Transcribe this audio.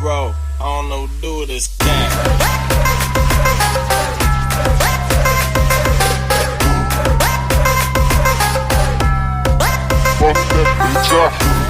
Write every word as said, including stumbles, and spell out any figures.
Bro, I don't know what to do with this cat. Fuck that bitch up.